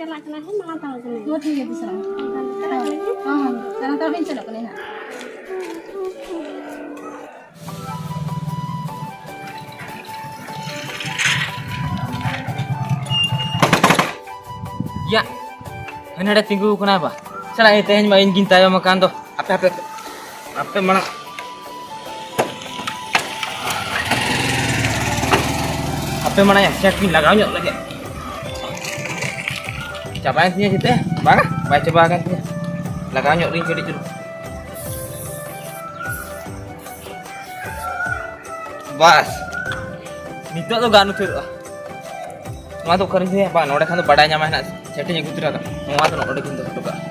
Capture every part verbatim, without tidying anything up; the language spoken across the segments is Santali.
ᱪᱟᱞᱟᱜ ᱠᱟᱱᱟ, ᱦᱮᱸ, ᱢᱟᱲᱟᱝ ᱛᱟᱲᱟᱢ ᱠᱟᱱᱟ᱾ ᱦᱚᱸ, ᱴᱷᱤᱠ ᱜᱮᱭᱟ, ᱫᱤᱥᱟᱹ᱾ ᱦᱚᱸ, ᱦᱚᱸ, ᱪᱟᱞᱟᱜ ᱠᱟᱱᱟ, ᱦᱮᱸ᱾ ᱭᱟ, ᱦᱟᱹᱱᱤ ᱦᱟᱸᱰᱮ ᱛᱤᱸᱜᱩ ᱟᱠᱟᱱᱟᱭ ᱵᱟ᱾ ᱥᱟᱞᱟ, ᱛᱮᱦᱮᱧ ᱢᱟ ᱤᱧ ᱜᱤᱧ ᱛᱟᱭᱚᱢ ᱟᱠᱟᱱ ᱫᱚ᱾ ᱟᱯᱮ, ᱟᱯᱮ, ᱟᱯᱮ ᱢᱟᱲᱟᱝ᱾ ᱟᱯᱮ ᱢᱟᱲᱟᱝ ᱮᱠᱥᱮᱱᱴ ᱠᱤᱱ ᱞᱟᱜᱟᱣ ᱧᱚᱜ ᱞᱮᱜᱮ᱾ ᱪᱟᱵᱟᱭᱮᱱ ᱛᱤᱧᱟ ᱡᱮᱛᱮ? ᱵᱟᱝᱟ, ᱵᱟᱭ ᱪᱟᱵᱟ ᱟᱠᱟᱱ ᱛᱤᱧᱟ᱾ ᱞᱟᱜᱟᱣ ᱧᱚᱜ ᱞᱤᱧ ᱠᱟᱹᱴᱤᱡ ᱪᱩᱞᱩᱝ᱾ ᱵᱟᱥ, ᱱᱤᱛᱚᱜ ᱫᱚ ᱜᱟᱱ ᱩᱛᱟᱹᱨᱚᱜᱼᱟ᱾ ᱱᱚᱣᱟ ᱫᱚ ᱚᱠᱟᱨᱮᱧ ᱫᱚᱦᱚᱭᱟ? ᱵᱟᱝ, ᱱᱚᱰᱮ ᱠᱷᱟᱱ ᱫᱚ ᱵᱟᱰᱟᱭ ᱧᱟᱢᱟᱭ ᱱᱟᱜ, ᱥᱮᱴᱤᱧ ᱟᱹᱜᱩ ᱛᱚᱨᱟ ᱠᱟᱜᱼᱟ᱾ ᱱᱚᱣᱟ ᱫᱚ ᱱᱚᱰᱮ ᱜᱤᱧ ᱫᱚᱦᱚ ᱦᱚᱴᱚ ᱠᱟᱜᱼᱟ᱾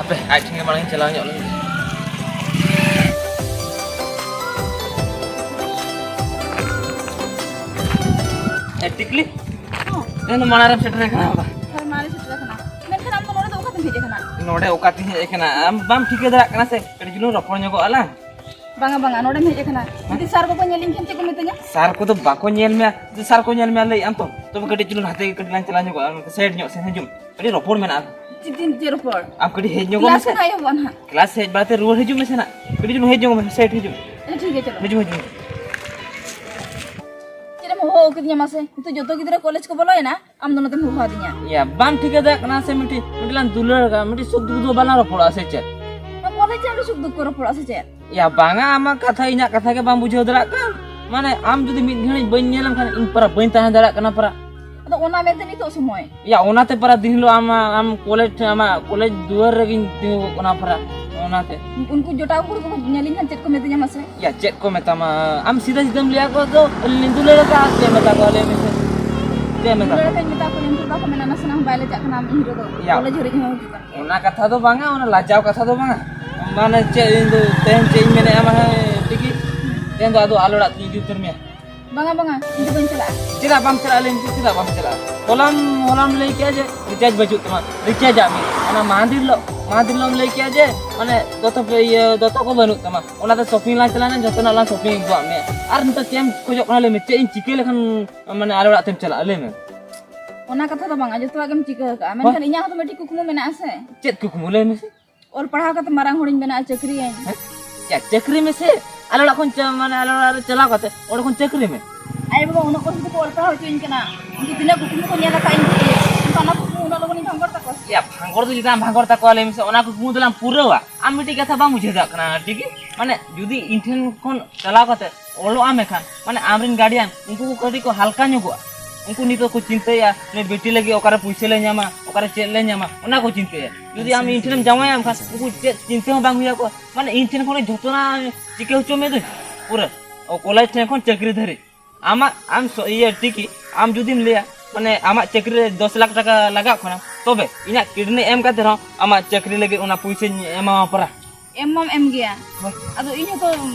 ᱦᱟᱯᱮ, ᱟᱡ ᱴᱷᱮᱱ ᱜᱮ ᱢᱟᱲᱟᱝ ᱤᱧ ᱪᱟᱞᱟᱣ ᱧᱚᱜ ᱞᱮᱱ ᱜᱮ᱾ ᱮ, ᱴᱤᱠᱞᱤ? ᱦᱚᱸ᱾ ᱮᱱ ᱫᱚ ᱢᱟᱲᱟᱝ ᱨᱮᱢ ᱥᱮᱴᱮᱨ ᱟᱠᱟᱱᱟ ᱵᱟ? ᱦᱳᱭ, ᱢᱟᱲᱟᱝ ᱨᱮ ᱥᱮᱴᱮᱨ ᱟᱠᱟᱱᱟ᱾ ᱢᱮᱱᱠᱷᱟᱱ ᱟᱢ ᱫᱚ ᱱᱚᱰᱮ ᱫᱚ ᱚᱠᱟ ᱛᱮᱢ ᱦᱮᱡ ᱟᱠᱟᱱᱟ? ᱱᱚᱰᱮ ᱚᱠᱟ ᱛᱮᱧ ᱦᱮᱡ ᱟᱠᱟᱱᱟ? ᱟᱢ ᱵᱟᱢ ᱴᱷᱤᱠᱟᱹ ᱫᱟᱲᱮᱭᱟᱜ ᱠᱟᱱᱟ ᱥᱮ? ᱠᱟᱹᱴᱤᱡ ᱪᱩᱞᱩᱝ ᱨᱚᱯᱚᱲ ᱧᱚᱜᱚᱜ ᱟᱞᱟᱝ᱾ ᱵᱟᱝᱟ, ᱵᱟᱝᱟ, ᱱᱚᱰᱮᱢ ᱦᱮᱡ ᱟᱠᱟᱱᱟ᱾ ᱦᱮᱸ? ᱡᱩᱫᱤ ᱥᱟᱨ ᱠᱚᱠᱚ ᱧᱮᱞᱤᱧ ᱠᱷᱟᱱ ᱪᱮᱫ ᱠᱚ ᱢᱤᱛᱟᱹᱧᱟ? ᱥᱟᱨ ᱠᱚᱫᱚ ᱵᱟᱠᱚ ᱧᱮᱞ ᱢᱮᱭᱟ᱾ ᱡᱩᱫᱤ ᱥᱟᱨ ᱠᱚ ᱧᱮᱞ ᱢᱮᱭᱟ, ᱞᱟᱹᱭᱮᱫ ᱟᱢ ᱛᱚ᱾ ᱛᱚᱵᱮ ᱠᱟᱹᱴᱤᱡ ᱪᱩᱞᱩᱝ ᱦᱟᱱᱛᱮ ᱜᱮ ᱠᱟᱹᱴᱤᱡ ᱞᱟᱝ ᱪᱟᱞᱟᱣ ᱧᱚᱜᱚᱜᱼᱟ, ᱱᱚᱛᱮ ᱥᱟᱭᱤᱰ ᱧᱚᱜ ᱥᱮᱱ ᱦᱤᱡᱩᱜ ᱢᱮ᱾ ᱠᱟᱹᱴᱤᱡ ᱨᱚᱯᱚᱲ ᱢᱮᱱᱟᱜᱼᱟ᱾ ᱪᱮᱫ ᱫᱤᱱ, ᱪᱮᱫ ᱨᱚᱯᱚᱲ? ᱟᱢ ᱠᱟᱹᱴᱤᱡ ᱦᱮᱡ ᱧᱚᱜᱚᱜ ᱠᱞᱟᱥ ᱢᱮᱥᱮ᱾ ᱠᱷᱚᱱᱟᱜ ᱮᱦᱚᱵᱚᱜᱼᱟ ᱱᱟᱦᱟᱜ᱾ ᱠᱞᱟᱥ ᱦᱮᱡ ᱵᱟᱲᱟᱛᱮ ᱨᱩᱣᱟᱹᱲ ᱦᱤᱡᱩᱜ ᱢᱮᱥᱮ ᱱᱟᱜ᱾ ᱠᱟᱹᱴᱤᱡ ᱪᱩᱞᱩᱝ ᱦᱮᱡ ᱧᱚᱜᱚᱜ ᱢᱮ, ᱥᱟᱭᱤᱰ ᱦᱤᱡᱩᱜ ᱢᱮ᱾ ᱦᱮᱸ, ᱴᱷᱤᱠ ᱜᱮᱭᱟ, ᱪᱚᱞᱚ᱾ ᱦᱤᱡᱩᱜ ᱢᱮ, ᱦᱤᱡᱩᱜ ᱢᱮ᱾ ᱪᱮᱫ ᱮᱢ ᱦᱚᱦᱚ ᱠᱤᱫᱤᱧᱟ ᱢᱟᱥᱮ? ᱱᱤᱛᱚᱜ ᱡᱚᱛᱚ ᱜᱤᱫᱽᱨᱟᱹ ᱠᱚᱞᱮᱡᱽ ᱠᱚ ᱵᱚᱞᱚᱭᱮᱱᱟ, ᱟᱢ ᱫᱚ ᱱᱚᱛᱮᱢ ᱦᱚᱦᱚ ᱟᱹᱫᱤᱧᱟ᱾ ᱭᱟ, ᱵᱟᱢ ᱴᱷᱤᱠᱟᱹ ᱫᱟᱲᱮᱭᱟᱜ ᱠᱟᱱᱟ ᱥᱮ? ᱢᱤᱫᱴᱤᱡ, ᱢᱤᱫᱴᱤᱡ ᱞᱟᱝ ᱫᱩᱞᱟᱹᱲ ᱟᱠᱟᱫ, ᱢᱤᱫᱴᱤᱡ ᱥᱩᱠ ᱫᱩᱠ ᱫᱚ ᱵᱟᱞᱟᱝ ᱨᱚᱯᱚᱲᱚᱜᱼᱟ ᱥᱮ ᱪᱮᱫ? ᱱᱚᱣᱟ ᱠᱚᱞᱮᱡᱽ ᱨᱮ ᱥᱩᱠ ᱫᱩᱠ ᱠᱚ ᱨᱚᱯᱚᱲᱚᱜᱼᱟ ᱥᱮ ᱪᱮᱫ? ᱭᱟ, ᱵᱟᱝᱟ, ᱟᱢᱟᱜ ᱠᱟᱛᱷᱟ ᱤᱧᱟᱹᱜ ᱠᱟᱛᱷᱟ ᱜᱮ ᱵᱟᱢ ᱵᱩᱡᱷᱟᱹᱣ ᱫᱟᱲᱮᱭᱟᱜ ᱠᱟᱱ᱾ ᱢᱟᱱᱮ, ᱟᱢ ᱡᱩᱫᱤ ᱢᱤᱫ ᱜᱷᱟᱹᱲᱤᱡ ᱵᱟᱹᱧ ᱧᱮᱞ ᱞᱮᱢ ᱠᱷᱟᱱ, ᱤᱧ ᱯᱟᱨᱟ ᱵᱟᱹᱧ ᱛᱟᱦᱮᱸ ᱫᱟᱲᱮᱭᱟᱜ ᱠᱟᱱᱟ ᱯᱟᱨᱟ᱾ ᱟᱫᱚ ᱚᱱᱟ ᱢᱮᱱᱛᱮ ᱱᱤᱛᱚᱜ ᱥᱚᱢᱚᱭ? ᱭᱟ, ᱚᱱᱟᱛᱮ ᱯᱟᱨᱟ ᱫᱤᱱ ᱦᱤᱞᱳᱜ ᱟᱢ, ᱟᱢ ᱠᱚᱞᱮᱡᱽ ᱴᱷᱮᱱ, ᱟᱢᱟᱜ ᱠᱚᱞᱮᱡᱽ ᱫᱩᱣᱟᱹᱨ ᱨᱮᱜᱤᱧ ᱛᱤᱸᱜᱩ ᱠᱚᱜ ᱠᱟᱱᱟ ᱯᱟᱨᱟ᱾ ᱚᱱᱟᱛᱮ᱾ ᱩᱱᱠᱩ ᱡᱚᱴᱟᱣ ᱠᱩᱲᱤ ᱠᱚᱠᱚ ᱧᱮᱞᱤᱧ ᱠᱷᱟᱱ ᱪᱮᱫ ᱠᱚ ᱢᱤᱛᱟᱹᱧᱟ ᱢᱟᱥᱮ? ᱭᱟ, ᱪᱮᱫ ᱠᱚ ᱢᱮᱛᱟᱢᱟ? ᱟᱢ ᱥᱤᱫᱷᱟᱹ ᱥᱤᱫᱷᱟᱹᱢ ᱞᱟᱹᱭ ᱟᱠᱚᱣᱟ ᱛᱚ, ᱟᱹᱞᱤᱧ ᱞᱤᱧ ᱫᱩᱞᱟᱹᱲ ᱟᱠᱟᱫᱼᱟ, ᱪᱮᱫ ᱢᱮᱛᱟ ᱠᱚᱣᱟ, ᱞᱟᱹᱭ ᱢᱮᱥᱮ? ᱪᱮᱫ ᱢᱮᱛᱟ ᱫᱩᱞᱟᱹᱲ ᱠᱚᱣᱟ? ᱠᱷᱟᱱ ᱢᱮᱛᱟ ᱠᱚᱣᱟ, ᱩᱱᱠᱩ ᱵᱟᱠᱚ ᱢᱮᱱᱟ, "ᱱᱟᱥᱮᱱᱟᱜ ᱦᱚᱸ ᱵᱟᱭ ᱞᱟᱡᱟᱜ ᱠᱟᱱᱟ, ᱟᱢ ᱤᱧ ᱨᱮᱫᱚ ᱭᱟ᱾ ᱠᱚᱞᱮᱡᱽ ᱦᱟᱹᱨᱤᱡ ᱦᱚᱸ ᱦᱤᱡᱩᱜ ᱠᱟᱱ ᱜᱮᱭᱟ᱾" ᱚᱱᱟ ᱠᱟᱛᱷᱟ ᱫᱚ ᱵᱟᱝᱟ, ᱚᱱᱟ ᱞᱟᱡᱟᱣ ᱠᱟᱛᱷᱟ ᱫᱚ ᱵᱟᱝᱟ᱾ ᱢᱟᱱᱮ ᱪᱮᱫ, ᱤᱧ ᱫᱚ ᱛᱮᱦᱮᱧ ᱪᱮᱫ ᱤᱧ ᱢᱮᱱᱮᱫᱼᱟ, ᱢᱟᱱᱮ ᱴᱷᱤᱠ ᱜᱮ, ᱛᱮᱦᱮᱧ ᱫᱚ ᱟᱫᱚ ᱟᱞᱚ ᱚᱲᱟᱜ ᱛᱤᱧ ᱤᱫᱤ ᱩᱛᱟᱹᱨ ᱢᱮᱭᱟ᱾ ᱵᱟᱝᱟ, ᱵᱟᱝᱟ, ᱤᱧ ᱫᱚ ᱵᱟᱹᱧ ᱪᱟᱞᱟᱜᱼᱟ᱾ ᱪᱮᱫᱟᱜ ᱵᱟᱢ ᱪᱟᱞᱟᱜᱼᱟ, ᱞᱟᱹᱭ ᱢᱮᱥᱮ, ᱪᱮᱫᱟᱜ ᱵᱟᱢ ᱪᱟᱞᱟᱜᱼᱟ? ᱦᱚᱞᱟᱢ, ᱦᱚᱞᱟᱢ ᱞᱟᱹᱭ ᱠᱮᱜᱼᱟ ᱡᱮ ᱨᱤᱪᱟᱨᱡᱽ ᱵᱟᱹᱪᱩᱜ ᱛᱟᱢᱟ, ᱨᱤᱪᱟᱨᱡᱽ ᱟᱜ ᱢᱮ᱾ ᱚᱱᱟ ᱢᱟᱦᱫᱮᱨ ᱦᱤᱞᱳᱜ, ᱢᱟᱦᱫᱮᱨ ᱦᱤᱞᱳᱜ ᱮᱢ ᱞᱟᱹᱭ ᱠᱮᱜᱼᱟ ᱡᱮ, ᱢᱟᱱᱮ, ᱫᱚᱛᱚ ᱯᱮ, ᱤᱭᱟᱹ, ᱫᱚᱛᱚ ᱠᱚ ᱵᱟᱹᱱᱩᱜ ᱛᱟᱢᱟ᱾ ᱚᱱᱟᱛᱮ ᱥᱚᱯᱤᱝ ᱞᱟᱝ ᱪᱟᱞᱟᱣ ᱮᱱᱟ, ᱡᱚᱛᱚᱱᱟᱜ ᱞᱟᱝ ᱥᱚᱯᱤᱝ ᱟᱹᱜᱩᱣᱟᱜ ᱢᱮᱭᱟ᱾ ᱟᱨ ᱱᱤᱛᱚᱜ ᱪᱮᱫ ᱮᱢ ᱠᱷᱚᱡᱚᱜ ᱠᱟᱱᱟ, ᱞᱟᱹᱭ ᱢᱮ? ᱪᱮᱫ ᱤᱧ ᱪᱤᱠᱟᱹ ᱞᱮᱠᱷᱟᱱ, ᱢᱟᱱᱮ, ᱟᱞᱮ ᱚᱲᱟᱜ ᱛᱮᱢ ᱪᱟᱞᱟᱜᱼᱟ, ᱞᱟᱹᱭ ᱢᱮ? ᱚᱱᱟ ᱠᱟᱛᱷᱟ ᱫᱚ ᱵᱟᱝᱟ, ᱡᱚᱛᱚᱣᱟᱜ ᱜᱮᱢ ᱪᱤᱠᱟᱹ ᱟᱠᱟᱜᱼᱟ, ᱢᱮᱱᱠᱷᱟᱱ ᱤᱧᱟᱹᱜ ᱦᱚᱸᱛᱚ ᱢᱤᱫᱴᱤᱡ ᱠᱩᱠᱢᱩ ᱢᱮᱱᱟᱜᱼᱟ ᱥᱮ᱾ ᱪᱮᱫ ᱠᱩᱠᱢᱩ? ᱞᱟᱹᱭ ᱢᱮᱥᱮ᱾ ᱚᱞ ᱯᱟᱲᱦᱟᱣ ᱠᱟᱛᱮ ᱢᱟᱨᱟᱝ ᱦᱚᱲᱤᱧ ᱵᱮᱱᱟᱜᱼᱟ, ᱪᱟᱹᱠᱨᱤᱭᱟᱹᱧ᱾ ᱦᱮᱸ? ᱪᱮᱫ ᱪᱟᱹᱠᱨᱤ ᱢᱮᱥᱮ? ᱟᱞᱮ ᱚᱲᱟᱜ ᱠᱷᱚᱱ ᱪᱟ-, ᱢᱟᱱᱮ ᱟᱞᱮ ᱚᱲᱟᱜ ᱨᱮ ᱪᱟᱞᱟᱣ ᱠᱟᱛᱮ ᱚᱸᱰᱮ ᱠᱷᱚᱱ ᱪᱟᱹᱠᱨᱤ ᱢᱮ᱾ ᱟᱭᱳ ᱵᱟᱵᱟ ᱩᱱᱟᱹᱜ ᱠᱚᱥᱴᱚ ᱛᱮᱠᱚ ᱚᱞ ᱯᱟᱲᱦᱟᱣ ᱦᱚᱪᱚᱧ ᱠᱟᱱᱟ, ᱩᱱᱠᱩ ᱛᱤᱱᱟᱹᱜ ᱠᱩᱠᱢᱩ ᱠᱚ ᱧᱮᱞ ᱟᱠᱟᱫ ᱤᱧ ᱴᱷᱮᱱ, ᱮᱱᱠᱷᱟᱱ ᱚᱱᱟ ᱠᱩᱠᱢᱩ ᱩᱱᱟᱹᱜ ᱞᱚᱜᱚᱱᱤᱧ ᱵᱷᱟᱸᱜᱚᱲ ᱛᱟᱠᱚᱣᱟ ᱥᱮ? ᱭᱟ, ᱵᱷᱟᱸᱜᱚᱲ ᱫᱚ ᱪᱮᱫᱟᱜ ᱮᱢ ᱵᱷᱟᱸᱜᱚᱲ ᱛᱟᱠᱚᱣᱟ ᱞᱟᱹᱭ ᱢᱮᱥᱮ? ᱚᱱᱟ ᱠᱩᱠᱢᱩ ᱫᱚᱞᱟᱝ ᱯᱩᱨᱟᱹᱣᱟ᱾ ᱟᱢ ᱢᱤᱫᱴᱤᱡ ᱠᱟᱛᱷᱟ ᱵᱟᱢ ᱵᱩᱡᱷᱟᱹᱣ ᱫᱟᱲᱮᱭᱟᱜ ᱠᱟᱱᱟ, ᱴᱷᱤᱠ ᱜᱮ? ᱢᱟᱱᱮ ᱡᱩᱫᱤ ᱤᱧ ᱴᱷᱮᱱ ᱠᱷᱚᱱ ᱪᱟᱞᱟᱣ ᱠᱟᱛᱮ ᱚᱞᱚᱜ ᱟᱢ ᱮᱠᱷᱟᱱ, ᱢᱟᱱᱮ ᱟᱢᱨᱮᱱ ᱜᱟᱨᱰᱤᱭᱟᱱ ᱩᱱᱠᱩ ᱠᱚ ᱠᱟᱹᱴᱤᱡ ᱠᱚ ᱦᱟᱞᱠᱟ ᱧᱚᱜᱚᱜᱼᱟ᱾ ᱩᱱᱠᱩ ᱱᱤᱛᱚᱜ ᱠᱚ ᱪᱤᱱᱛᱟᱹᱭᱟ, ᱱᱩᱭ ᱵᱤᱴᱤ ᱞᱟᱹᱜᱤᱫ ᱚᱠᱟᱨᱮ ᱯᱩᱭᱥᱟᱹ ᱞᱮ ᱧᱟᱢᱟ, ᱚᱠᱟᱨᱮ ᱪᱮᱫ ᱞᱮ ᱧᱟᱢᱟ, ᱚᱱᱟ ᱠᱚ ᱪᱤᱱᱛᱟᱹᱭᱟ᱾ ᱡᱩᱫᱤ ᱟᱢ ᱤᱧ ᱴᱷᱮᱱᱮᱢ ᱡᱟᱶᱟᱭᱟ ᱮᱱᱠᱷᱟᱱ ᱩᱱᱠᱩ ᱪᱮᱫ ᱪᱤᱱᱛᱟᱹ ᱦᱚᱸ ᱵᱟᱝ ᱦᱩᱭᱩᱜᱼᱟ᱾ ᱢᱟᱱᱮ ᱤᱧ ᱴᱷᱮᱱ ᱠᱷᱚᱱ ᱡᱷᱚᱛᱚᱱᱟᱜ ᱪᱤᱠᱟᱹ ᱦᱚᱪᱚ ᱢᱮ ᱫᱩᱧ ᱯᱩᱨᱟᱹ᱾ ᱠᱚᱞᱮᱡᱽ ᱴᱷᱮᱱ ᱠᱷᱚᱱ ᱪᱟᱹᱠᱨᱤ ᱫᱷᱟᱹᱨᱤᱡ᱾ ᱟᱢᱟᱜ, ᱟᱢ ᱥᱚ-, ᱤᱭᱟᱹ ᱴᱷᱤᱠ ᱜᱮ, ᱟᱢ ᱡᱩᱫᱤᱢ ᱞᱟᱹᱭᱟ, ᱢᱟᱱᱮ ᱟᱢᱟᱜ ᱪᱟᱹᱠᱨᱤ ᱨᱮ ᱫᱚᱥ ᱞᱟᱠᱷ ᱴᱟᱠᱟ ᱞᱟᱜᱟᱜ ᱠᱟᱱᱟ, ᱛᱚᱵᱮ ᱤᱧᱟᱜ ᱠᱤᱰᱱᱤ ᱮᱢ ᱠᱟᱛᱮ ᱨᱮᱦᱚᱸ ᱟᱢᱟᱜ ᱪᱟᱹᱠᱨᱤ ᱞᱟᱹᱜᱤᱫ ᱚᱱᱟ ᱯᱩᱭᱥᱟᱹᱧ ᱮᱢᱟᱢᱟ ᱯᱟᱨᱟ᱾ ᱮᱢ ᱢᱟᱢ ᱮᱢ ᱜᱮᱭᱟ᱾ ᱦᱳᱭ᱾ ᱟᱫᱚ ᱤᱧ ᱦᱚᱸᱛᱚ,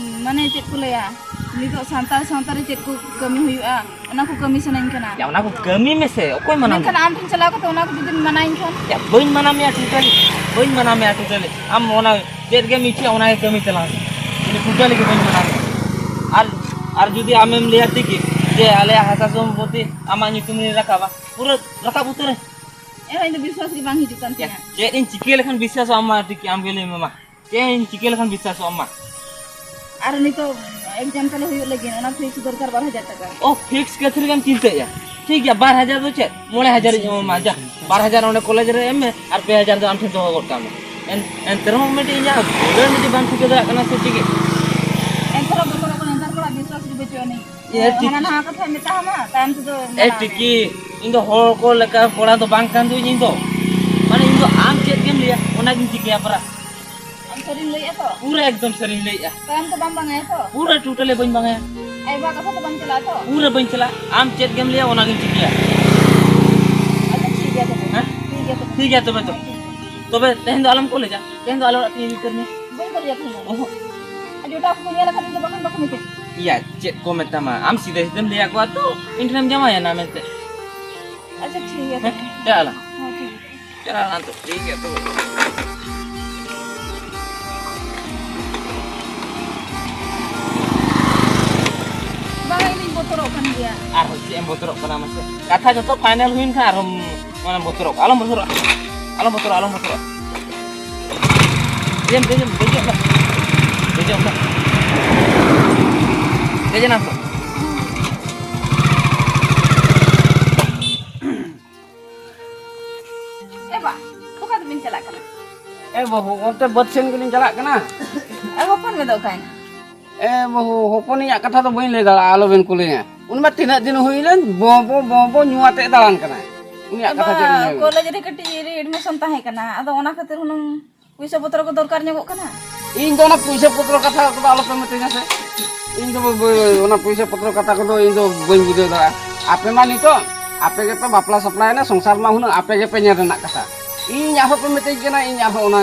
ᱢᱟᱱᱮ ᱪᱮᱫ ᱠᱚ ᱞᱟᱹᱭᱟ, ᱱᱤᱛᱚᱜ ᱥᱟᱱᱛᱟᱲ ᱥᱟᱶᱛᱟ ᱨᱮ ᱪᱮᱫ ᱠᱚ ᱠᱟᱹᱢᱤ ᱦᱩᱭᱩᱜᱼᱟ, ᱚᱱᱟ ᱠᱚ ᱠᱟᱹᱢᱤ ᱥᱟᱱᱟᱧ ᱠᱟᱱᱟ᱾ ᱭᱟ, ᱚᱱᱟ ᱠᱚ ᱠᱟᱹᱢᱤ ᱢᱮᱥᱮ, ᱚᱠᱚᱭ ᱢᱟᱱᱟ ᱢᱮᱱᱠᱷᱟᱱ ᱢᱮᱭᱟ? ᱟᱢ ᱴᱷᱮᱱ ᱪᱟᱞᱟᱣ ᱠᱟᱛᱮ ᱚᱱᱟ ᱠᱚ ᱡᱩᱫᱤᱢ ᱢᱟᱱᱟᱧ ᱠᱷᱟᱱ? ᱭᱟ, ᱵᱟᱹᱧ ᱢᱟᱱᱟ ᱢᱮᱭᱟ ᱴᱳᱴᱟᱞᱤ, ᱵᱟᱹᱧ ᱢᱟᱱᱟ ᱢᱮᱭᱟ ᱴᱳᱴᱟᱞᱤ᱾ ᱟᱢ ᱚᱱᱟ ᱪᱮᱫ ᱜᱮᱢ ᱤᱪᱪᱷᱟᱹᱭᱟ ᱚᱱᱟ ᱜᱮ ᱠᱟᱹᱢᱤ ᱪᱟᱞᱟᱣ ᱢᱮ, ᱤᱧ ᱫᱚ ᱴᱳᱴᱟᱞᱤ ᱜᱮ ᱵᱟᱹᱧ ᱢᱟᱱᱟ ᱢᱮᱭᱟ᱾ ᱟᱨ, ᱟᱨ ᱡᱩᱫᱤ ᱟᱢᱮᱢ ᱞᱟᱹᱭᱟ ᱴᱷᱤᱠ ᱜᱮ ᱡᱮ ᱟᱞᱮᱭᱟᱜ ᱦᱟᱥᱟ ᱥᱚᱢᱯᱚᱛᱤ ᱟᱢᱟᱜ ᱧᱩᱛᱩᱢ ᱨᱤᱧ ᱨᱟᱠᱟᱵᱟ, ᱯᱩᱨᱟᱹ ᱨᱟᱠᱟᱵ ᱩᱛᱟᱹᱨᱟᱹᱧ᱾ ᱮᱱᱦᱚᱸ ᱤᱧ ᱫᱚ ᱵᱤᱥᱣᱟᱥ ᱜᱮ ᱵᱟᱝ ᱦᱤᱡᱩᱜ ᱠᱟᱱ ᱭᱟ, ᱛᱤᱧᱟ᱾ ᱪᱮᱫ ᱤᱧ ᱪᱤᱠᱟᱹ ᱞᱮᱠᱷᱟᱱ ᱵᱤᱥᱣᱟᱥᱚᱜ ᱟᱢ? ᱢᱟ ᱴᱷᱤᱠ ᱟᱢ ᱜᱮ ᱞᱟᱹᱭ ᱢᱮ ᱢᱟ, ᱪᱮᱫ ᱤᱧ ᱪᱤᱠᱟᱹ ᱞᱮᱠᱷᱟᱱ ᱵᱤᱥᱣᱟᱥᱚᱜ ᱟᱢ ᱢᱟ? ᱟᱨ ᱱᱤᱛᱚᱜ ᱮᱠᱡᱟᱢ ᱛᱟᱞᱮ ᱦᱩᱭᱩᱜ ᱞᱟᱹᱜᱤᱫ, ᱚᱱᱟ ᱯᱷᱤᱥ ᱫᱚᱨᱠᱟᱨ ᱵᱟᱨ ᱦᱟᱡᱟᱨ ᱴᱟᱠᱟ᱾ ᱚ, ᱯᱷᱤᱥ ᱠᱟᱛᱷᱟ ᱨᱮᱜᱮᱢ ᱪᱤᱱᱛᱟᱹᱭᱮᱫᱼᱟ? ᱴᱷᱤᱠ ᱜᱮᱭᱟ, ᱵᱟᱨ ᱦᱟᱡᱟᱨ ᱫᱚ ᱪᱮᱫ, ᱢᱚᱬᱮ ᱦᱟᱡᱟᱨ ᱤᱧ ᱮᱢᱟᱢᱟ, ᱡᱟ, ᱵᱟᱨ ᱦᱟᱡᱟᱨ ᱚᱸᱰᱮ ᱠᱚᱞᱮᱡᱽ ᱨᱮ ᱮᱢ ᱢᱮ ᱟᱨ ᱯᱮ ᱦᱟᱡᱟᱨ ᱫᱚ ᱟᱢ ᱴᱷᱮᱱ ᱫᱚᱦᱚ ᱜᱚᱫ ᱠᱟᱜ ᱢᱮ᱾ ᱮᱱ-, ᱮᱱᱛᱮ ᱨᱮᱦᱚᱸ ᱢᱤᱫᱴᱤᱡ ᱤᱧᱟᱹᱜ ᱵᱩᱞᱟᱹ ᱢᱤᱫᱴᱤᱡ ᱵᱟᱢ ᱴᱷᱤᱠᱟᱹ ᱫᱟᱲᱮᱭᱟᱜ ᱠᱟᱱᱟ ᱥᱮ ᱪᱮᱫ? ᱮᱱᱛᱮ ᱨᱮᱦᱚᱸ ᱵᱟᱵᱟ ᱛᱟᱠᱚ ᱱᱮᱛᱟᱨ ᱠᱚᱲᱟ ᱵᱤᱥᱣᱟᱥ ᱜᱮ ᱵᱟᱹᱪᱩᱜ ᱟᱹᱱᱤᱡ᱾ ᱮ, ᱴᱷᱤᱠ᱾ ᱦᱟᱱᱟ ᱱᱟᱣᱟ ᱠᱟᱛᱷᱟᱧ ᱢᱮᱛᱟᱢᱟ, ᱛᱟᱭᱚᱢ ᱛᱮᱫᱚ ᱮ, ᱢᱟᱱᱟᱣ ᱢᱮ᱾ ᱴᱤᱠᱤ, ᱤᱧ ᱫᱚ ᱦᱚᱲ ᱠᱚ ᱞᱮᱠᱟ ᱠᱚᱲᱟ ᱫᱚ ᱵᱟᱝ ᱠᱟᱱ ᱫᱩᱧ ᱤᱧ ᱫᱚ᱾ ᱢᱟᱱᱮ ᱤᱧ ᱫᱚ ᱟᱢ ᱪᱮᱫ ᱜᱮᱢ ᱞᱟᱹᱭᱟ, ᱚᱱᱟᱜᱤᱧ ᱪᱤᱠᱟᱹᱭᱟ ᱯᱟᱨᱟ᱾ ᱟᱢ ᱥᱟᱹᱨᱤᱢ ᱞᱟᱹᱭᱮᱜᱼᱟ ᱛᱚ? ᱯᱩᱨᱟᱹ ᱮᱠᱫᱚᱢ ᱥᱟᱹᱨᱤᱧ ᱞᱟᱹᱭᱮᱜᱼᱟ᱾ ᱛᱟᱭᱚᱢ ᱛᱮ ᱵᱟᱢ ᱵᱟᱝᱟᱭᱟ ᱛᱚ? ᱯᱩᱨᱟᱹ ᱴᱳᱴᱟᱞᱤ ᱵᱟᱹᱧ ᱵᱟᱝᱟᱭᱟ᱾ ᱟᱭᱳ ᱵᱟᱵᱟ ᱠᱟᱛᱷᱟ ᱛᱮ ᱵᱟᱢ ᱪᱟᱞᱟᱜᱼᱟ ᱛᱚ? ᱯᱩᱨᱟᱹ ᱵᱟᱹᱧ ᱪᱟᱞᱟᱜᱼᱟ᱾ ᱟᱢ ᱪᱮᱫ ᱜᱮᱢ ᱞᱟᱹᱭᱟ, ᱚᱱᱟᱜᱤᱧ ᱪᱤᱠᱟᱹᱭᱟ᱾ ᱟᱪᱪᱷᱟ, ᱴᱷᱤᱠ ᱜᱮᱭᱟ ᱛᱚᱵᱮ᱾ ᱦᱮᱸ? ᱴᱷᱤᱠ ᱜᱮᱭᱟ ᱛᱚᱵᱮ᱾ ᱴᱷᱤᱠ ᱜᱮᱭᱟ ᱛᱚᱵᱮ ᱛᱚ᱾ ᱦᱮᱸ, ᱴᱷᱤᱠ ᱜᱮᱭᱟ᱾ ᱛᱚᱵᱮ ᱛᱮᱦᱮᱧ ᱫᱚ ᱟᱞᱚᱢ ᱠᱚᱞᱮᱡᱟ᱾ ᱛᱮᱦᱮᱧ ᱫᱚ ᱟᱞᱮ ᱚᱲᱟᱜ ᱛᱮ ᱤᱫᱤ ᱩᱛᱟᱹᱨ ᱢᱮ᱾ ᱵᱟᱹᱧ ᱠᱚᱞᱮᱡᱟ ᱛᱮᱦᱮᱧ ᱫᱚ᱾ ᱚᱦᱚᱸ᱾ ᱟᱨ ᱡᱚᱴᱟᱣ ᱠᱚᱠᱚ ᱧᱮᱞ ᱟᱠᱟᱫ ᱤᱧ ᱫᱚ ᱵᱟᱠᱷᱟᱱ ᱵᱟᱠᱚ ᱢᱮᱛᱟᱹᱧᱟ᱾ ᱭᱟ, ᱪᱮᱫ ᱠᱚ ᱢᱮᱛᱟᱢᱟ? ᱟᱢ ᱥᱤᱫᱷᱟᱹ ᱥᱤᱫᱷᱟᱹᱢ ᱞᱟᱹᱭ ᱟᱠᱚᱣᱟ ᱛᱚ, ᱤᱧ ᱴᱷᱮᱱᱮᱢ ᱡᱟᱶᱟᱭᱮᱱᱟ ᱢᱮᱱᱛᱮ᱾ ᱟᱪᱪᱷᱟ, ᱴᱷᱤᱠ ᱜᱮᱭᱟ ᱦᱮᱸ? ᱛᱚᱵᱮ᱾ ᱪᱟᱞᱟᱜ ᱟᱞᱟᱝ᱾ ᱦᱮᱸ, ᱴᱷᱤᱠ ᱜᱮᱭᱟ᱾ ᱪᱟᱞᱟᱜ ᱟᱞᱟᱝ ᱛᱚ, ᱴᱷᱤᱠ ᱜᱮᱭᱟ ᱛᱚᱵᱮ᱾ ᱵᱟᱝᱟ, ᱤᱧ ᱫᱚᱧ ᱵᱚᱛᱚᱨ ᱵᱚᱛᱚᱨᱚᱜ ᱠᱟᱱ ᱜᱮᱭᱟ᱾ ᱟᱨᱦᱚᱸ ᱪᱮᱫ ᱮᱢ ᱵᱚᱛᱚᱨᱚᱜ ᱠᱟᱱᱟ ᱢᱟᱥᱮ? ᱠᱟᱛᱷᱟ ᱡᱚᱛᱚ final ᱦᱩᱭᱮᱱ ᱠᱷᱟᱱ ᱟᱨᱦᱚᱸ ᱢᱟᱱᱮ ᱵᱚᱛᱚᱨᱚᱜ, ᱟᱞᱚᱢ ᱵᱚᱛᱚᱨᱚᱜᱼᱟ, ᱟᱞᱚᱢ ᱵᱚᱛᱚᱨᱚᱜᱼᱟ, ᱟᱞᱚᱢ ᱵᱚᱛᱚᱨᱚᱜᱼᱟ᱾ ᱫᱮᱡᱚᱜ, ᱫᱮᱡᱚᱜ, ᱫᱮᱡᱚᱜ ᱢᱮ᱾ ᱫᱮᱡᱚᱜ ᱢᱮ᱾ ᱫᱮᱡ ᱮᱱᱟᱢ ᱛᱚ? ᱮ ᱵᱟ, ᱚᱠᱟ ᱛᱮᱵᱤᱱ ᱪᱟᱞᱟᱜ ᱠᱟᱱᱟ? ᱮ ᱵᱟᱹᱵᱩ, ᱚᱱᱛᱮ ᱵᱟᱹᱫᱽ ᱥᱮᱱ ᱜᱮᱞᱤᱧ ᱪᱟᱞᱟᱜ ᱠᱟᱱᱟ᱾ ᱮ ᱦᱚᱯᱚᱱ ᱢᱮ ᱫᱚ ᱚᱠᱟᱭᱮᱱᱟ? ᱮ ᱵᱟᱹᱦᱩ, ᱦᱚᱯᱚᱱᱤᱧᱟᱜ ᱠᱟᱛᱷᱟ ᱫᱚ ᱵᱟᱹᱧ ᱞᱟᱹᱭ ᱫᱟᱲᱮᱭᱟᱜᱼᱟ, ᱟᱞᱚᱵᱮᱱ ᱠᱩᱞᱤᱧᱟ᱾ ᱩᱱᱤ ᱢᱟ ᱛᱤᱱᱟᱹᱜ ᱫᱤᱱ ᱦᱩᱭ ᱞᱮᱱ, ᱵᱚ ᱵᱚ ᱵᱚ ᱵᱚ ᱧᱩ ᱟᱛᱮ ᱫᱟᱬᱟᱱ ᱠᱟᱱᱟᱭ᱾ ᱩᱱᱤᱭᱟᱜ ᱠᱟᱛᱷᱟ ᱪᱮᱫ ᱮᱢ ᱞᱟᱹᱭᱟ? ᱠᱚᱞᱮᱡᱽ ᱨᱮ ᱠᱟᱹᱴᱤᱡ ᱨᱤ admission ᱛᱟᱦᱮᱸ ᱠᱟᱱᱟ, ᱟᱫᱚ ᱚᱱᱟ ᱠᱷᱟᱹᱛᱤᱨ ᱦᱩᱱᱟᱹᱝ ᱯᱩᱭᱥᱟᱹ ᱯᱚᱛᱨᱚ ᱠᱚ ᱫᱚᱨᱠᱟᱨ ᱧᱚᱜᱚᱜ ᱠᱟᱱᱟ᱾ ᱤᱧ ᱫᱚ ᱚᱱᱟ ᱯᱩᱭᱥᱟᱹ ᱯᱚᱛᱨᱚ ᱠᱟᱛᱷᱟ ᱠᱚᱫᱚ ᱟᱞᱚᱯᱮ ᱢᱤᱛᱟᱹᱧᱟ ᱥᱮ᱾ ᱤᱧ ᱫᱚ ᱵᱟᱹ-, ᱵᱟᱹ-, ᱚᱱᱟ ᱯᱩᱭᱥᱟᱹ ᱯᱚᱛᱨᱚ ᱠᱟᱛᱷᱟ ᱠᱚᱫᱚ ᱤᱧ ᱫᱚ ᱵᱟᱹᱧ ᱵᱩᱡᱷᱟᱹᱣ ᱫᱟᱲᱮᱭᱟᱜᱼᱟ᱾ ᱟᱯᱮ ᱢᱟ ᱱᱤᱛᱚᱜ ᱟᱯᱮ ᱜᱮᱯᱮ ᱵᱟᱯᱞᱟ ᱥᱟᱯᱲᱟᱭᱮᱱᱟ, ᱥᱚᱝᱥᱟᱨ ᱢᱟ ᱦᱩᱱᱟᱹᱝ ᱟᱯᱮ ᱜᱮᱯᱮ ᱧᱮᱞ ᱨᱮᱱᱟᱜ ᱠᱟᱛᱷᱟ᱾ ᱤᱧ ᱟᱨᱦᱚᱸ ᱯᱮ ᱢᱤᱛᱟᱹᱧ ᱠᱟᱱᱟ, ᱤᱧ ᱟᱨᱦᱚᱸ ᱚᱱᱟ,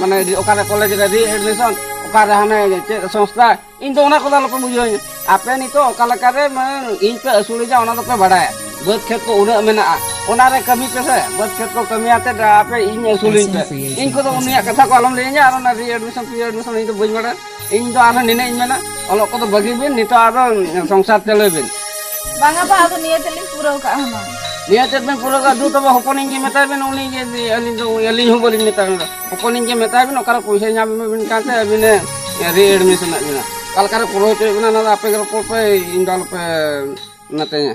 ᱢᱟᱱᱮ, ᱚᱠᱟᱨᱮ ᱠᱚᱞᱮᱡᱽ ᱨᱮ re-admission, ᱚᱠᱟᱨᱮ ᱦᱟᱱᱮ ᱪᱮᱫ ᱥᱚᱝᱥᱛᱷᱟ, ᱤᱧ ᱫᱚ ᱚᱱᱟ ᱠᱚᱫᱚ ᱟᱞᱚᱯᱮ ᱵᱩᱡᱷᱟᱹᱣᱟᱹᱧᱟ᱾ ᱟᱯᱮ ᱱᱤᱛᱚᱜ ᱚᱠᱟ ᱞᱮᱠᱟᱨᱮ, ᱢᱟᱱᱮ, ᱤᱧ ᱯᱮ ᱟᱹᱥᱩᱞᱤᱧᱟ, ᱚᱱᱟ ᱫᱚᱯᱮ ᱵᱟᱲᱟᱭᱟ᱾ ᱵᱟᱹᱫᱽ ᱠᱷᱮᱛ ᱠᱚ ᱩᱱᱟᱹᱜ ᱢᱮᱱᱟᱜᱼᱟ, ᱚᱱᱟᱨᱮ ᱠᱟᱹᱢᱤ ᱯᱮᱥᱮ, ᱵᱟᱹᱫᱽ ᱠᱷᱮᱛ ᱠᱚ ᱠᱟᱹᱢᱤ ᱟᱛᱮᱫ ᱟᱯᱮ ᱤᱧ ᱟᱹᱥᱩᱞᱤᱧ ᱯᱮ᱾ ᱤᱧ ᱠᱚᱫᱚ ᱩᱱᱤᱭᱟᱜ ᱠᱟᱛᱷᱟ ᱠᱚ ᱟᱞᱚᱢ ᱞᱟᱹᱭᱟᱹᱧᱟ, ᱟᱨ ᱚᱱᱟ re-admission, pre-admission ᱤᱧ ᱫᱚ ᱵᱟᱹᱧ ᱵᱟᱲᱟᱭᱟ᱾ ᱤᱧ ᱫᱚ ᱟᱨᱦᱚᱸ ᱱᱤᱱᱟᱹᱜ ᱤᱧ ᱢᱮᱱᱟ, ᱚᱞᱚᱜ ᱠᱚᱫᱚ ᱵᱟᱹᱜᱤ ᱵᱤᱱ, ᱱᱤᱛᱚᱜ ᱟᱫᱚ ᱥᱚᱝᱥᱟᱨ ᱪᱟᱹᱞᱩᱭ ᱵᱤᱱ᱾ ᱵᱟᱝᱟ ᱵᱟ, ᱟᱫᱚ ᱱᱤᱭᱟᱹ ᱛᱮᱞᱤᱧ ᱯᱩᱨᱟᱹᱣ ᱠᱟᱜᱼᱟ ᱦᱩᱱᱟᱹᱝ᱾ ᱱᱤᱭᱟᱹ ᱪᱮᱫ ᱵᱤᱱ ᱯᱩᱨᱟᱹᱣ ᱠᱟᱜᱼᱟ? ᱫᱩ ᱛᱚᱵᱮ ᱦᱚᱯᱚᱱᱤᱧ ᱜᱮ ᱢᱮᱛᱟᱭ ᱵᱤᱱ, ᱩᱱᱤ ᱜᱮ, ᱟᱹᱞᱤᱧ ᱫᱚ, ᱟᱹᱞᱤᱧ ᱦᱚᱸ ᱵᱟᱹᱞᱤᱧ ᱢᱮᱛᱟᱭ ᱠᱟᱱᱟ᱾ ᱦᱚᱯᱚᱱᱤᱧ ᱜᱮ ᱢᱮᱛᱟᱭ ᱵᱤᱱ, ᱚᱠᱟᱨᱮ ᱯᱚᱭᱥᱟᱭ ᱧᱟᱢ ᱮᱢᱟ ᱵᱤᱱ ᱠᱟᱱᱛᱮ ᱟᱹᱵᱤᱱᱮ re-admission ᱮᱫ ᱵᱤᱱᱟ᱾ ᱚᱠᱟ ᱞᱮᱠᱟᱨᱮ ᱯᱩᱨᱟᱹᱣ ᱦᱚᱪᱚᱭᱮᱫ ᱵᱤᱱᱟ, ᱚᱱᱟ ᱫᱚ ᱟᱯᱮ ᱜᱮ ᱨᱚᱯᱚᱲ ᱯᱮ, ᱤᱧ ᱫᱚ ᱟᱞᱚᱯᱮ ᱢᱮᱛᱟᱧᱟ᱾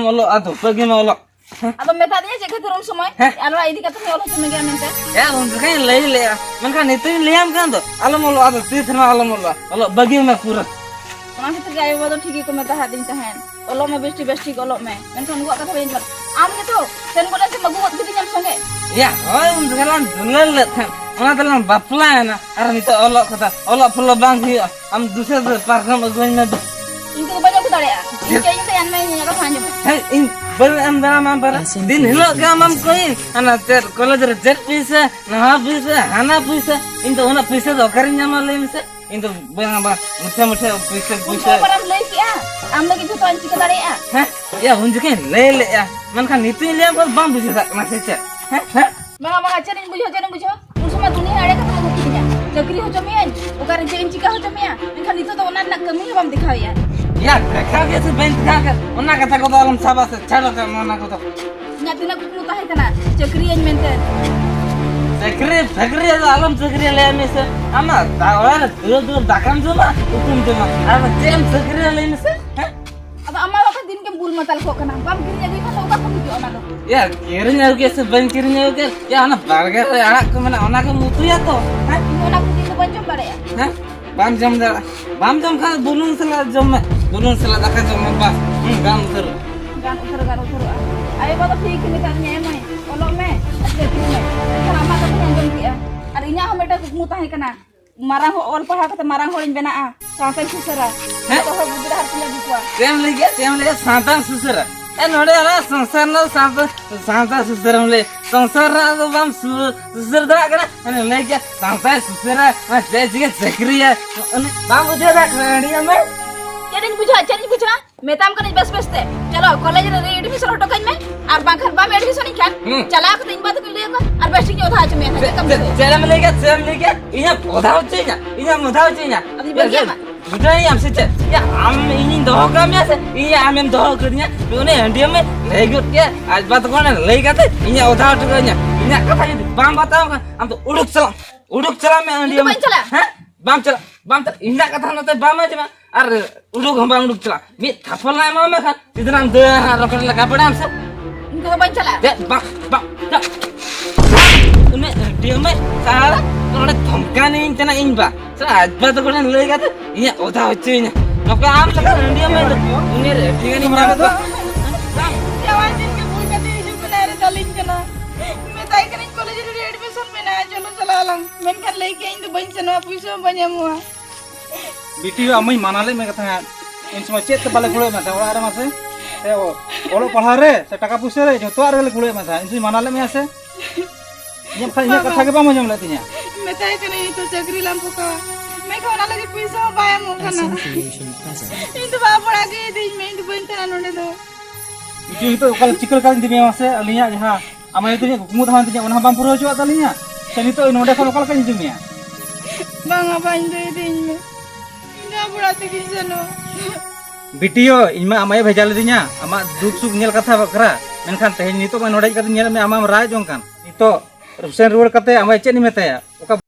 ᱚᱞᱚᱜ ᱟᱫᱚ ᱵᱷᱟᱹᱜᱤ ᱢᱟ ᱚᱞᱚᱜ᱾ ᱟᱫᱚ ᱢᱮᱛᱟ ᱫᱤᱧᱟ ᱪᱮᱫ ᱠᱷᱟᱹᱛᱤᱨ ᱩᱱ ᱥᱚᱢᱚᱭ? ᱦᱮᱸ? ᱟᱞᱚ ᱤᱫᱤ ᱠᱟᱛᱮ ᱚᱞ ᱦᱚᱪᱚ ᱢᱮᱜᱮᱭᱟ ᱢᱮᱱᱛᱮ᱾ ᱦᱮᱸ, ᱩᱱ ᱡᱚᱠᱷᱚᱱ ᱤᱧ ᱞᱟᱹᱭ ᱞᱮᱜᱼᱟ, ᱢᱮᱱᱠᱷᱟᱱ ᱱᱤᱛᱚᱜ ᱤᱧ ᱞᱟᱹᱭᱟᱢ ᱠᱟᱱ ᱫᱚ, ᱟᱞᱚᱢ ᱚᱞᱚᱜᱼᱟ, ᱟᱫᱚ ᱛᱤᱥ ᱨᱮᱦᱚᱸ ᱟᱞᱚᱢ ᱚᱞᱚᱜᱼᱟ, ᱚᱞᱚᱜ ᱵᱟᱹᱜᱤ ᱢᱮ ᱯᱩᱨᱟᱹ᱾ ᱚᱱᱟ ᱠᱷᱟᱹᱛᱤᱨ ᱜᱮ ᱟᱭᱳ ᱵᱟᱵᱟ ᱫᱚ ᱴᱷᱤᱠ ᱜᱮᱠᱚ ᱢᱮᱛᱟ ᱦᱟᱫᱤᱧ ᱛᱟᱦᱮᱸᱫ, ᱚᱞᱚᱜ ᱢᱮ ᱵᱮᱥ ᱴᱷᱤᱠ, ᱵᱮᱥ ᱴᱷᱤᱠ ᱚᱞᱚᱜ ᱢᱮ, ᱢᱮᱱᱠᱷᱟᱱ ᱩᱱᱠᱩᱣᱟᱜ ᱠᱟᱛᱷᱟ ᱵᱟᱹᱧ ᱟᱸᱡᱚᱢᱟ᱾ ᱟᱢ ᱜᱮᱛᱚ ᱥᱮᱱ ᱜᱚᱫ ᱮᱱ ᱛᱮᱢ ᱟᱹᱜᱩ ᱜᱚᱫ ᱠᱤᱫᱤᱧᱟᱢ ᱥᱚᱸᱜᱮ᱾ ᱭᱟ, ᱦᱳᱭ, ᱩᱱ ᱡᱚᱠᱷᱚᱱ ᱞᱟᱝ ᱫᱩᱞᱟᱹᱲ ᱞᱮᱫ ᱛᱟᱦᱮᱸᱫ, ᱚᱱᱟ ᱛᱮᱞᱟᱝ ᱵᱟᱯᱞᱟᱭᱮᱱᱟ, ᱟᱨ ᱱᱤᱛᱚᱜ ᱚᱞᱚᱜ ᱠᱟᱛᱷᱟ, ᱚᱞᱚᱜ ᱯᱷᱚᱞᱚᱜ ᱵᱟᱝ ᱦᱩᱭᱩᱜᱼᱟ᱾ ᱟᱢ ᱫᱩᱥᱨᱟᱹ ᱫᱚ ᱯᱟᱨᱠᱚᱢ ᱟᱹᱜᱩᱣᱟᱹᱧ ᱢᱮ᱾ ᱤᱧ ᱛᱮᱫᱚ ᱵᱟᱹᱧ ᱟᱹᱜᱩ ᱫᱟᱲᱮᱭᱟᱜᱼᱟ᱾ ᱤᱧ ᱪᱮᱫ? ᱪᱮᱫ ᱤᱧ ᱛᱮ ᱮᱱ ᱢᱮ, ᱤᱧᱟᱹᱜ ᱠᱟᱛᱷᱟ ᱟᱸᱡᱚᱢ ᱢᱮ᱾ ᱦᱮᱸ, ᱤᱧ ᱵᱟᱹᱧ ᱮᱢ ᱫᱟᱲᱮᱭᱟᱢᱟ ᱟᱢ ᱯᱟᱨᱟ᱾ ᱫᱤᱱ ᱦᱤᱞᱳᱜ ᱜᱮ ᱟᱢᱮᱢ ᱠᱚᱭᱤᱧ, ᱦᱟᱱᱟ ᱪᱮᱫ ᱠᱚᱞᱮᱡᱽ ᱨᱮ ᱪᱮᱫ ᱯᱩᱭᱥᱟᱹ, ᱱᱟᱣᱟ ᱯᱩᱭᱥᱟᱹ, ᱦᱟᱱᱟ ᱯᱩᱭᱥᱟᱹ᱾ ᱤᱧ ᱫᱚ ᱩᱱᱟᱹᱜ ᱯᱩᱭᱥᱟᱹ ᱫᱚ ᱚᱠᱟᱨᱤᱧ ᱧᱟᱢᱟ ᱞᱟᱹᱭ ᱢᱮᱥᱮ? ᱤᱧ ᱫᱚ ᱵᱟᱝ, ᱵᱟᱝ, ᱢᱩᱴᱷᱟᱹ ᱢᱩᱴᱷᱟᱹ ᱯᱩᱭᱥᱟᱹ, ᱩᱱ ᱯᱩᱭᱥᱟᱹ᱾ ᱥᱚᱢᱚᱭ ᱯᱟᱨᱟᱢ ᱞᱟᱹᱭ ᱠᱮᱜᱼᱟ, ᱟᱢ ᱞᱟᱹᱜᱤᱫ ᱡᱷᱚᱛᱚᱣᱟᱜ ᱤᱧ ᱪᱤᱠᱟᱹ ᱫᱟᱲᱮᱭᱟᱜᱼᱟ᱾ ᱦᱮᱸ? ᱭᱟ, ᱩᱱ ᱡᱚᱠᱷᱚᱱ ᱤᱧ ᱞᱟᱹᱭ ᱞᱮᱜᱼᱟ, ᱢᱮᱱᱠᱷᱟᱱ ᱱᱤᱛᱚᱜ ᱤᱧ ᱞᱟᱹᱭᱟᱢ ᱠᱟᱱᱟ, ᱵᱟᱢ ᱵᱩᱡᱷᱟᱹᱣ ᱫᱟᱲᱮᱭᱟᱜ ᱠᱟᱱᱟ ᱥᱮ ᱪᱮᱫ? ᱦᱮᱸ? ᱦᱮᱸ? ᱵᱟᱝᱟ, ᱵᱟᱝᱟ, ᱪᱮᱫ ᱤᱧ ᱵᱩᱡᱷᱟᱹᱣ, ᱪᱮᱫ ᱤᱧ ᱵᱩᱡᱷᱟᱹᱣ? ᱩᱱ ᱥᱚᱢᱚᱭ ᱫᱩᱱᱤᱭᱟᱹ ᱮᱲᱮ ᱠᱟᱛᱮ ᱟᱹᱜᱩ ᱠᱤᱫᱤᱧᱟ᱾ ᱪᱟᱹᱠᱨᱤ ᱦᱚᱪᱚ ᱢᱤᱭᱟᱹᱧ, ᱚᱠᱟᱨᱮ ᱪᱮᱫ ᱤᱧ ᱪᱤᱠᱟ ᱦᱚᱪᱚ ᱢᱮᱭᱟ? ᱢᱮᱱᱠᱷᱟᱱ ᱱᱤᱛᱚᱜ ᱫᱚ ᱚᱱᱟ ᱨᱮᱱᱟᱜ ᱠᱟᱹᱢᱤ ᱦᱚᱸ ᱵᱟᱢ ᱫᱮᱠᱷᱟᱣᱮᱫᱼᱟ᱾ ᱭᱟ, ᱫᱮᱠᱷᱟᱣ ᱜᱮ ᱥᱮ ᱵᱟᱹᱧ ᱫᱮᱠᱷᱟᱣ ᱠᱮᱫ, ᱚᱱᱟ ᱠᱟᱛᱷᱟ ᱠᱚᱫᱚ ᱟᱞᱚᱢ ᱥᱟᱵᱟ ᱥᱮ, ᱪᱷᱟᱲ ᱟᱠᱟᱫ ᱢᱮ ᱚᱱᱟ ᱠᱚᱫᱚ᱾ ᱤᱧᱟᱹᱜ ᱛᱤᱱᱟᱹᱜ ᱠᱩᱠᱢᱩ ᱛᱟᱦᱮᱸ ᱠᱟᱱᱟ ᱪᱟᱹᱠᱨᱤᱭᱟᱹᱧ ᱢᱮᱱᱛᱮ᱾ ᱪᱟᱹᱠᱨᱤ ᱯᱷᱟᱹᱠᱨᱤ ᱫᱚ ᱟᱞᱚᱢ ᱪᱟᱹᱠᱨᱤᱭᱟ, ᱞᱟᱹᱭ ᱢᱮᱥᱮ᱾ ᱟᱢᱟᱜ ᱫᱟ-, ᱚᱲᱟᱜ ᱨᱮ ᱫᱩᱲᱩᱵ ᱫᱩᱲᱩᱵ ᱫᱟᱠᱟᱢ ᱡᱚᱢᱟ, ᱩᱛᱩᱢ ᱡᱚᱢᱟ, ᱟᱨ ᱪᱮᱫ ᱮᱢ ᱪᱟᱹᱠᱨᱤᱭᱟ, ᱞᱟᱹᱭ ᱢᱮᱥᱮ? ᱦᱮᱸ? ᱟᱫᱚ ᱟᱢ ᱢᱟ ᱵᱟᱠᱷᱟᱱ ᱫᱤᱱ ᱜᱮᱢ ᱵᱩᱞ ᱢᱟᱛᱟᱞ ᱠᱚᱜ ᱠᱟᱱᱟ, ᱵᱟᱢ ᱠᱤᱨᱤᱧ ᱟᱹᱜᱩᱭ ᱠᱷᱟᱱ ᱫᱚ ᱚᱠᱟ ᱠᱷᱚᱱ ᱦᱤᱡᱩᱜᱼᱟ ᱚᱱᱟ ᱫᱚ? ᱭᱟ, ᱠᱤᱨᱤᱧ ᱟᱹᱜᱩ ᱠᱮᱫ ᱥᱮ ᱵᱟᱹᱧ ᱠᱤᱨᱤᱧ ᱟᱹᱜᱩ ᱠᱮᱫ, ᱭᱟ, ᱚᱱᱟ ᱵᱟᱲᱜᱮ ᱨᱮ ᱟᱲᱟᱜ ᱠᱚ ᱢᱮᱱᱟᱜᱼᱟ, ᱚᱱᱟ ᱠᱚᱢ ᱩᱛᱩᱭᱟ ᱛᱚ, ᱦᱮᱸ? ᱤᱧ ᱚᱱᱟ ᱠᱚ ᱫᱤᱱ ᱫᱚ ᱵᱟᱹᱧ ᱡᱚᱢ ᱫᱟᱲᱮᱭᱟᱜᱼᱟ᱾ ᱦᱮᱸ? ᱵᱟᱢ ᱡᱚᱢ ᱫᱟᱲᱮᱭᱟᱜᱼᱟ? ᱵᱟᱢ ᱡᱚᱢ ᱠᱷᱟᱱ ᱵᱩᱞᱩᱝ ᱥᱟᱞᱟᱜ ᱡᱚᱢ ᱢᱮ, ᱵᱩᱞᱩᱝ ᱥᱟᱞᱟᱜ ᱫᱟᱠᱟ ᱡᱚᱢ ᱢᱮ, ᱵᱟᱥ, ᱦᱩᱸ, ᱜᱟᱱ ᱩᱛᱟᱹᱨᱚᱜᱼᱟ᱾ ᱜᱟᱱ ᱩᱛᱟᱹᱨ, ᱜᱟᱱ ᱩᱛᱟᱹᱨᱚᱜᱼᱟ᱾ ᱟᱭᱳ ᱵᱟᱵᱟ ᱴᱷᱤᱠ ᱜᱮ ᱢᱮᱛᱟᱫᱤᱧᱟ, ᱮ ᱢᱟᱹᱭ, ᱚᱞᱚᱜ ᱢᱮ ᱟᱨ ᱪᱟᱹᱠᱨᱤ ᱢᱮ᱾ ᱢᱮᱱᱠᱷᱟᱱ ᱟᱢᱟᱜ ᱠᱟᱛᱷᱟᱧ ᱟᱸᱡᱚᱢ ᱠᱮᱜᱼᱟ᱾ ᱟᱨ ᱤᱧᱟᱜ ᱦᱚᱸ ᱢᱤᱫᱴᱟᱝ ᱠᱩᱠᱢᱩ ᱛᱟᱦᱮᱸ ᱠᱟᱱᱟ, ᱢᱟᱨᱟᱝ ᱦᱚ-, ᱚᱞ ᱯᱟᱲᱦᱟᱣ ᱠᱟᱛᱮ ᱢᱟᱨᱟᱝ ᱦᱚᱲᱤᱧ ᱵᱮᱱᱟᱜᱼᱟ, ᱥᱟᱶᱛᱟᱧ ᱥᱩᱥᱟᱹᱨᱟ᱾ ᱦᱮᱸ? ᱡᱚᱛᱚ ᱦᱚᱲ ᱵᱩᱜᱤ ᱰᱟᱦᱟᱨ ᱛᱮᱧ ᱟᱹᱜᱩ ᱠᱚᱣᱟ᱾ ᱪᱮᱫ ᱮᱢ ᱞᱟᱹᱭ ᱠᱮᱫ? ᱪᱮᱫ ᱮᱢ ᱞᱟᱹᱭ ᱠᱮᱫ? ᱥᱟᱶᱛᱟᱧ ᱥᱩᱥᱟᱹᱨᱟ? ᱮ, ᱱᱚᱰᱮ ᱟᱞᱮ ᱥᱚᱝᱥᱟᱨ ᱨᱮᱱᱟᱜ ᱥᱟᱶᱛᱟ, ᱥᱟᱶᱛᱟ ᱥᱩᱥᱟᱹᱨᱮᱢ ᱞᱟᱹᱭ, ᱥᱚᱝᱥᱟᱨ ᱨᱮᱱᱟᱜ ᱫᱚ ᱵᱟᱢ ᱥᱩ-, ᱥᱩᱥᱟᱹᱨ ᱫᱟᱲᱮᱭᱟᱜ ᱠᱟᱱᱟ᱾ ᱮ, ᱞᱟᱹᱭ ᱠᱮᱫ ᱥᱟᱶᱛᱟᱭ ᱥᱩᱥᱟᱹᱨᱟ, ᱚᱱᱟ ᱪᱮᱫ ᱪᱤᱠᱟᱹ ᱪᱟᱹᱠᱨᱤᱭᱟ? ᱚᱱᱮ ᱵᱟᱢ ᱵᱩᱡᱷᱟᱹᱣ ᱫᱟᱲᱮᱭᱟᱜ ᱠᱟᱱᱟ, ᱟᱹᱰᱤ ᱟᱢᱮ᱾ ᱪᱮᱫ ᱤᱧ ᱵᱩᱡᱷᱟᱹᱣᱟ, ᱪᱮᱫ ᱤᱧ ᱵᱩᱡᱷᱟᱹᱣᱟ? ᱢᱮᱛᱟᱢ ᱠᱟᱹᱱᱟᱹᱧ ᱵᱮᱥ ᱵᱮᱥ ᱛᱮ, ᱪᱚᱞᱚ ᱠᱚᱞᱮᱡᱽ ᱨᱮ ᱨᱤ ᱮᱰᱢᱤᱥᱚᱱ ᱦᱚᱴᱚ ᱠᱟᱹᱧ ᱢᱮ, ᱟᱨ ᱵᱟᱝᱠᱷᱟᱱ ᱵᱟᱢ ᱮᱰᱢᱤᱥᱚᱱᱤᱧ ᱠᱷᱟᱱ ᱦᱩᱸ᱾ ᱪᱟᱞᱟᱣ ᱠᱟᱛᱮ ᱤᱧ ᱵᱟ ᱛᱟᱹᱠᱤᱱ ᱞᱟᱹᱭ ᱟᱠᱚᱣᱟ, ᱟᱨ ᱵᱮᱥ ᱴᱷᱤᱠ ᱤᱧ ᱚᱫᱷᱟ ᱦᱚᱪᱚ ᱢᱮᱭᱟ ᱱᱟᱦᱟᱜ, ᱪᱮᱫ ᱪᱮᱫ ᱠᱟᱹᱢᱤ ᱪᱮᱫ ᱫᱚ? ᱪᱮᱫ ᱮᱢ ᱞᱟᱹᱭ ᱠᱮᱫ? ᱪᱮᱫ ᱮᱢ ᱞᱟᱹᱭ ᱠᱮᱫ? ᱤᱧᱟᱹᱜ ᱚᱫᱷᱟ ᱦᱚᱪᱚᱭᱤᱧᱟ, ᱤᱧᱟᱹᱜ ᱚᱫᱷᱟ ᱦᱚᱪᱚᱭᱤᱧᱟ᱾ ᱟᱫᱚᱧ ᱵᱟᱹᱜᱤᱭᱟᱢᱟ᱾ ᱵᱩᱡᱷᱟᱹᱣᱤᱧᱟᱢ ᱥᱮ ᱪᱮᱫ? ᱭᱟ, ᱟᱢ ᱤᱧᱤᱧ ᱫᱚᱦᱚ ᱠᱟᱜ ᱢᱮᱭᱟ ᱥᱮ ᱤᱧ ᱟᱢᱮᱢ ᱫᱚᱦᱚ ᱠᱟᱹᱫᱤᱧᱟ? ᱩᱱᱤ ᱦᱟᱺᱰᱤᱭᱟᱹᱢᱮ ᱞᱟᱹᱭ ᱜᱚᱫ ᱠᱮᱫ, ᱟᱡ ᱵᱟ ᱛᱟᱠᱚ ᱚᱸᱰᱮ ᱞᱟᱹᱭ ᱠᱟᱛᱮ ᱤᱧᱟᱹᱜ ᱚᱫᱷᱟ ᱦᱚᱴᱚ ᱠᱟᱹᱧᱟ᱾ ᱤᱧᱟᱹᱜ ᱠᱟᱛᱷᱟ ᱡᱩᱫᱤ ᱵᱟᱢ ᱵᱟᱛᱟᱣ ᱠᱷᱟᱱ ᱟᱢ ᱫᱚ ᱩᱰᱩᱠ ᱪᱟᱞᱟᱜ ᱢᱮ, ᱩᱰᱩᱠ ᱪᱟᱞᱟᱜ ᱢᱮ ᱤᱧ ᱫᱚ ᱦᱟᱺᱰᱤᱭᱟᱹᱢᱮ᱾ ᱵᱟᱹᱧ ᱪᱟᱞᱟᱜᱼᱟ᱾ ᱦᱮᱸ? ᱵᱟᱢ ᱪᱟᱞᱟᱜ, ᱵᱟᱢ ᱪᱟᱞᱟᱜ, ᱤᱧᱟᱹᱜ ᱠᱟᱛᱷᱟ ᱱᱚᱛᱮ ᱵᱟᱢ ᱟᱸᱡᱚᱢᱟ᱾ ᱟᱨ ᱩᱰᱩᱠ ᱦᱚᱸ ᱵᱟᱢ ᱩᱰᱩᱠ ᱪᱟᱞᱟᱜ᱾ ᱢᱤᱫ ᱛᱷᱟᱯᱚᱲ ᱞᱟᱝ ᱮᱢᱟᱢᱟ ᱠᱷᱟᱱ ᱥᱤᱫᱷᱟᱹ ᱞᱟᱝ ᱫᱟᱹᱲᱟ ᱦᱟᱸᱜ, ᱨᱚᱠᱮᱴ ᱞᱮᱠᱟ, ᱵᱟᱲᱟᱭᱟᱢ ᱥᱮ? ᱤᱧ ᱫᱚ ᱵᱟᱹᱧ ᱪᱟᱞᱟᱜᱼᱟ᱾ ᱫᱮ, ᱵᱟ, ᱵᱟ, ᱫᱮ᱾ ᱩᱱᱟᱹᱜ ᱟᱹᱰᱤ ᱩᱢᱮᱨ ᱥᱟᱦᱟ ᱱᱚᱰᱮ ᱫᱷᱚᱢᱠᱟᱣ ᱤᱧ ᱠᱟᱱᱟ ᱤᱧ ᱵᱟ᱾ ᱥᱟᱞᱟ ᱟᱡ ᱵᱟ ᱛᱟᱠᱚ ᱴᱷᱮᱱ ᱞᱟᱹᱭ ᱠᱟᱛᱮ ᱤᱧᱟᱹᱜ ᱚᱫᱟ ᱦᱚᱪᱚᱭᱤᱧᱟ᱾ ᱱᱚᱝᱠᱟ ᱟᱢ ᱞᱮᱠᱟ ᱟᱹᱰᱤ ᱩᱢᱮᱨ ᱫᱚ ᱩᱢᱮᱨ ᱟᱹᱰᱤ ᱜᱟᱱᱤᱧ ᱧᱟᱢ ᱠᱚᱣᱟ᱾ ᱡᱟᱶᱟᱭ ᱫᱤᱱ ᱜᱮ ᱵᱷᱩᱞ ᱠᱟᱛᱮ ᱦᱤᱡᱩᱜ ᱠᱟᱱᱟ, ᱟᱨᱮ ᱫᱟᱞᱤᱧ ᱠᱟᱱᱟ᱾ ᱢᱮᱛᱟᱭ ᱠᱟᱹᱱᱟᱹᱧ ᱠᱚᱞᱮᱡᱽ ᱨᱮ admission ᱢᱮᱱᱟᱜᱼᱟ, ᱪᱚᱞᱚ ᱪᱟᱞᱟᱜ ᱟᱞᱟᱝ᱾ ᱢᱮᱱᱠᱷᱟᱱ ᱞᱟᱹᱭ ᱠᱮᱜᱼᱟᱹᱧ ᱤᱧ ᱫᱚ ᱵᱟᱹᱧ ᱥᱮᱱᱚᱜᱼᱟ, ᱯᱩᱭᱥᱟᱹ ᱦᱚᱸ ᱵᱟᱹᱧ ᱮᱢᱚᱜᱼᱟ᱾ ᱵᱤᱴᱤ ᱦᱚᱸ ᱟᱢᱤᱧ ᱢᱟᱱᱟ ᱞᱮᱫ ᱢᱮ ᱛᱟᱦᱮᱸᱫ, ᱩᱱ ᱥᱚᱢᱚᱭ ᱪᱮᱫ ᱛᱮ ᱵᱟᱞᱮ ᱠᱩᱲᱟᱹᱣᱮᱫ ᱢᱮ ᱛᱟᱦᱮᱸᱫ ᱚᱲᱟᱜ ᱨᱮ ᱢᱟᱥᱮ? ᱥᱮ ᱚ-, ᱚᱞᱚᱜ ᱯᱟᱲᱦᱟᱣ ᱨᱮ ᱥᱮ ᱴᱟᱠᱟ ᱯᱩᱭᱥᱟᱹ ᱨᱮ, ᱡᱚᱛᱚᱣᱟᱜ ᱨᱮᱜᱮ ᱞᱮ ᱠᱩᱲᱟᱹᱣᱮᱫ ᱢᱮ ᱛᱟᱦᱮᱸᱫ᱾ ᱤᱧ ᱫᱩᱧ ᱢᱟᱱᱟ ᱞᱮᱫ ᱢᱮᱭᱟ ᱥᱮ? ᱤᱧᱟᱹᱜ ᱠᱷᱟᱱ ᱤᱧᱟᱹᱜ ᱵᱟᱵᱟ᱾ ᱠᱟᱛᱷᱟ ᱜᱮ ᱵᱟᱢ ᱟᱸᱡᱚᱢ ᱞᱮᱫ ᱛᱤᱧᱟᱹ᱾ ᱢᱮᱛᱟᱭ ᱠᱟᱹᱱᱟᱹᱧ ᱱᱤᱛᱚᱜ ᱪᱟᱹᱠᱨᱤ ᱞᱟᱝ ᱯᱚᱠᱟᱣᱟ, ᱢᱮᱱᱠᱷᱟᱱ ᱚᱱᱟ ᱞᱟᱹᱜᱤᱫ ᱯᱩᱭᱥᱟᱹ ᱦᱚᱸ ᱵᱟᱭ ᱮᱢᱚᱜ ᱠᱟᱱᱟ᱾ ᱤᱧ ᱫᱚ ᱵᱟᱵᱟ ᱚᱲᱟᱜ ᱜᱮ ᱤᱫᱤᱧ ᱢᱮ, ᱤᱧ ᱫᱚ ᱵᱟᱹᱧ ᱛᱟᱦᱮᱱᱟ ᱱᱚᱰᱮ ᱫᱚ᱾ ᱵᱤᱴᱤ, ᱱᱤᱛᱚᱜ ᱚᱠᱟ ᱪᱤᱠᱟᱹ ᱞᱮᱠᱟᱞᱤᱧ ᱤᱫᱤ ᱢᱮᱭᱟ ᱢᱟᱥᱮ? ᱟᱹᱞᱤᱧᱟᱜ ᱡᱟᱦᱟᱸ ᱟᱢᱟᱜ ᱧᱩᱛᱩᱢ ᱨᱮᱭᱟᱜ ᱠᱩᱠᱢᱩ ᱛᱟᱦᱮᱸ ᱞᱮᱱ ᱛᱤᱧᱟᱹ, ᱚᱱᱟ ᱦᱚᱸ ᱵᱟᱢ ᱯᱩᱨᱟᱹᱣ ᱦᱚᱪᱚᱣᱟᱜ ᱛᱟᱹᱞᱤᱧᱟ᱾ ᱥᱮ ᱱᱤᱛᱚᱜ ᱱᱚᱰᱮ ᱠᱷᱚᱱ ᱚᱠᱟ ᱞᱮᱠᱟᱧ ᱤᱫᱤ ᱢᱮᱭᱟ? ᱵᱟᱝᱟ, ᱵᱟᱹᱧ ᱫᱚ ᱤᱫᱤᱧ ᱢᱮ, ᱤᱧ ᱫᱚ ᱟᱵᱚ ᱚᱲᱟᱜ ᱛᱮᱜᱤᱧ ᱥᱮᱱᱚᱜ᱾ ᱵᱤᱴᱤᱭᱳ, ᱤᱧ ᱢᱟ ᱟᱢ ᱟᱭᱳ ᱵᱷᱮᱡᱟ ᱞᱤᱫᱤᱧᱟ ᱟᱢᱟᱜ ᱫᱩᱠ ᱥᱩᱠ ᱧᱮᱞ ᱠᱟᱛᱷᱟ ᱵᱟᱠᱷᱨᱟ, ᱢᱮᱱᱠᱷᱟᱱ ᱛᱮᱦᱮᱧ ᱱᱤᱛᱚᱜ ᱢᱟ ᱱᱚᱰᱮ ᱦᱮᱡ ᱠᱟᱛᱮ ᱧᱮᱞ ᱢᱮ, ᱟᱢ ᱢᱟᱢ ᱨᱟᱜ ᱡᱚᱝ ᱠᱟᱱ᱾ ᱱᱤᱛᱚᱜ ᱥᱮᱱ ᱨᱩᱣᱟᱹᱲ ᱠᱟᱛᱮ ᱟᱢ ᱟᱭᱳ ᱪᱮᱫ ᱤᱧ ᱢᱮᱛᱟᱭᱟ? ᱚᱠᱟ